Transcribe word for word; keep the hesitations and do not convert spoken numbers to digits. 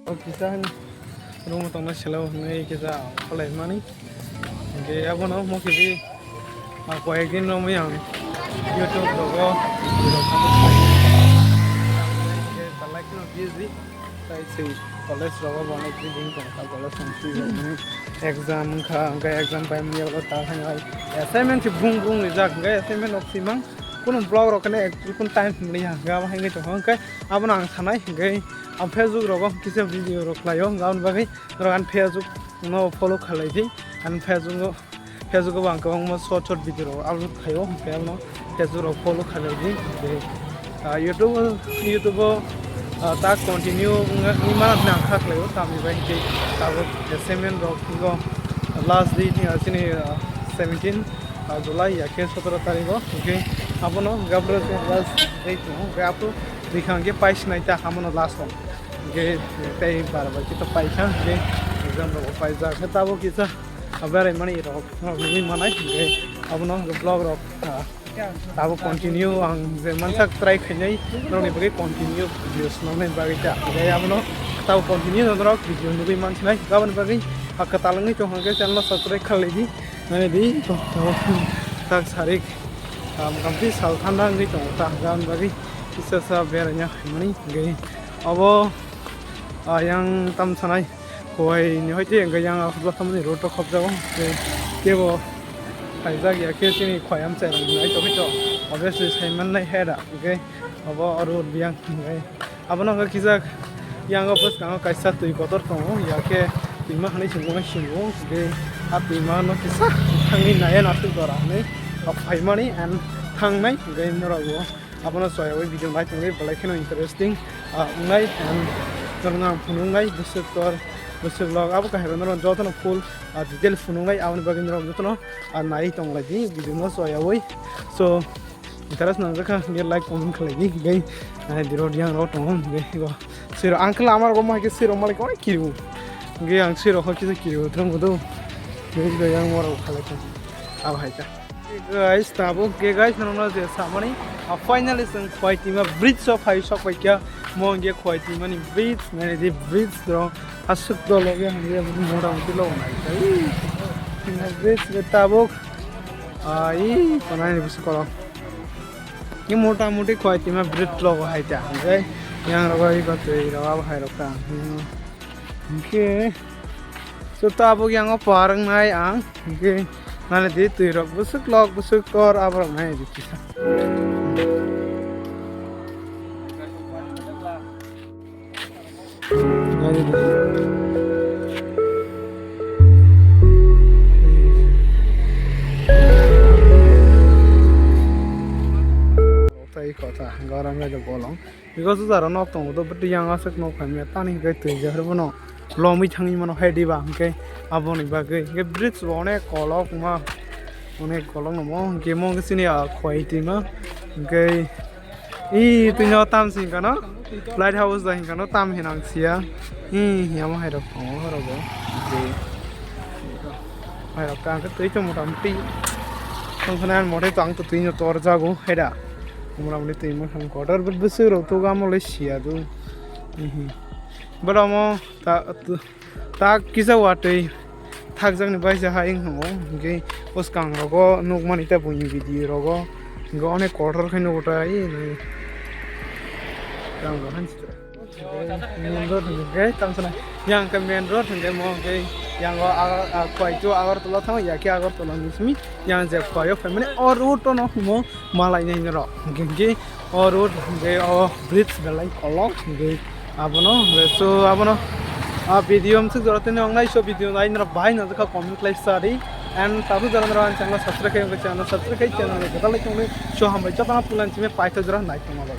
O kisa room o tongna selo hwnwi kisa kholai mani. Hwnkhe abono mo kibi, ah, koyekdin romwi ang YouTube rogo video khamu. Hwnkhe belai kheno busy. Tai sei college rogo bo onek busy wngkha, college wngkha, exam wngkha, hwnkhe exam pai mani abo ta thang ai assignment se bung bung rijak, hwnkhe assignment rok simang. Kunu vlog rok kene actually kunu time thumliya, hwnkhe abo hai wngwi tongkha. Hwnkhe abono ang sanai, hwnkhe ang Facebook rogo kisa video rok khlaio, hwnkhe aboni bagwi norok ang Facebook no follow khlai di, ang Facebook no, Facebook o ang kwbangma short short video rok upload khlaio, hwnkhe abono Facebook rok follow khlai di, hwnkhe, ah, YouTube, YouTube o, ah, ta continue wngma wngmani ang kha khlaio, tamni bagwi hwnkhe tabuk assignment rok twigo last day chini, ah, seventeen. Ah, July ya khe sotoro tarikh o, hwnkhe abono Gabriel khe last date tongo, hwnkhe aphuru rikha hwnkhe paisnai ta hamono last o, hwnkhe tei bar bar khe to paikha, hwnkhe exam rok paijak, hwnkhe tabuk kisa, ah, berai mani rok, rok nugwi manai, hwnkhe abono hwnkhe vlog rok, ah, tabuk continue ang je mansak try khainai, norokni bagwi continue video swnamnai bagwi ta, hwnkhe abono tabuk continue norok video nugwi mansinai, aboni bagwi, ah, kwtal wngwi tong hwnkhe channel no subscribe khlai di. Nai di, to, to, tak sarik, ah, motamoti sal thanda wngwi tongo, ta hwnka hwnba bagwi kisa sa beraina phaimani hwnkhe obo, ah, yang tam sanai, khowai ni hoite hwnkhe yang aswk bwkhamni road o khopjago, tei tebo khaijak ya khe chini khowai amchai rok nai tongwi to, obviously saimannai hera, hwnkhe obo oro biyang hwnkhe. Abono hwnkhe kisa yang o bwskango kaisa twi kotor tongo, ya khe twima hwnwi se mano singo, hwnkhe a twima no kisa thangwi naiya nasuk jora hwnwi phaimani and thangnai, hwnkhe norok bo abono chwraui video nai tongwi belai kheno interesting, ah, wngnai and norokno ang phunuknai bwswk tor bwswk log abo kahai rok norok jotono full, ah, details phunuknai, aboni bagwi norok jotono, ah, naiwi tonglaidi video no chwraui. So, interest nangjakha hwnkhe like comment khlai di, hwnkhe, ah, dirok yang rok tongo, hwnkhe, go, siro, uncle amar go, mo hai khe siro malik onek kiriu, hwnkhe ang siro kho kisa kiriu, thwng bo do, hwnkhe, go, yang morok khalai kha, abo hai kha. Guys, tabuk khe, guys, norokno je samani, ah, finally chwng Khowai Twima bridge o phai sok pai kha, mo hwnkhe Khowai Twimani bridge, nai di bridge rok aswk dol o, hwnkhe, motamoti logo nai kha, bridge khe tabuk. Ah, i, konai ni bisi kolok. Ni mota moti Khowai Twima bridge logo hai ta. Hwnkhe, yang rogo i ba twi rogo abo hai rok ta. Hmm. Hwnkhe, so tabuk yang o par wngnai ang. Hwnkhe, nani di twi rok bwswk lok, bwswk tor, abo rok nai di kisa. Tai kotha, garam lai bolong. Because jara nok tongo, to bwtwi yang aswk nok phaimya, tani hwnkhe twi jahar bono lomwi thangwi mano hai diba, hwnkhe aboni bagwi. Hwnkhe bridge bo onek kolok ma, onek kolok no mo, hwnkhe mo hwnkhe chini a Khowai Twima, hwnkhe I, twi no tam si hinkha no? Light house da hinkha no tam hinang siya. I, yamo hai rok tongo, hai rok bo. Hai rok ka, twi to motamoti. Tong khana mote to ang to twi no tor jago, hai da. Motamoti twi mo thang kotor, but bwswk rok to gamo le siya do. Mhm. But amo ta, Tak kisa watwi thakjakni baisa hai wng thango, hwnkhe bwskang rogo nukmani ta buini video rogo, hwnkhe onek kotor khe nugo ta, ee, tamo hansi main road hwnkhe tamo sana yang khe main road hwnkhe mo hwnkhe yang o Agar-, ah, Khowai to Agartala thango, ya khe Agartala ni simi yang je Khowai o phaimani o road o no himo. Malai nai norok. Hwnkhe, hwnkhe o road, hwnkhe o bridge belai kolok, hwnkhe abono, hwnkhe so abono, ah, video amsuk jora tini wngnai, so video nai norok bahai no jakha comment khlai sa di. And tabuk jora norok ani channel subscribe khai, hwnkhe channel subscribe khai, channel no kwtal lai tongdi. So hambai jotono pulan chime paitho jora nai tongma bai.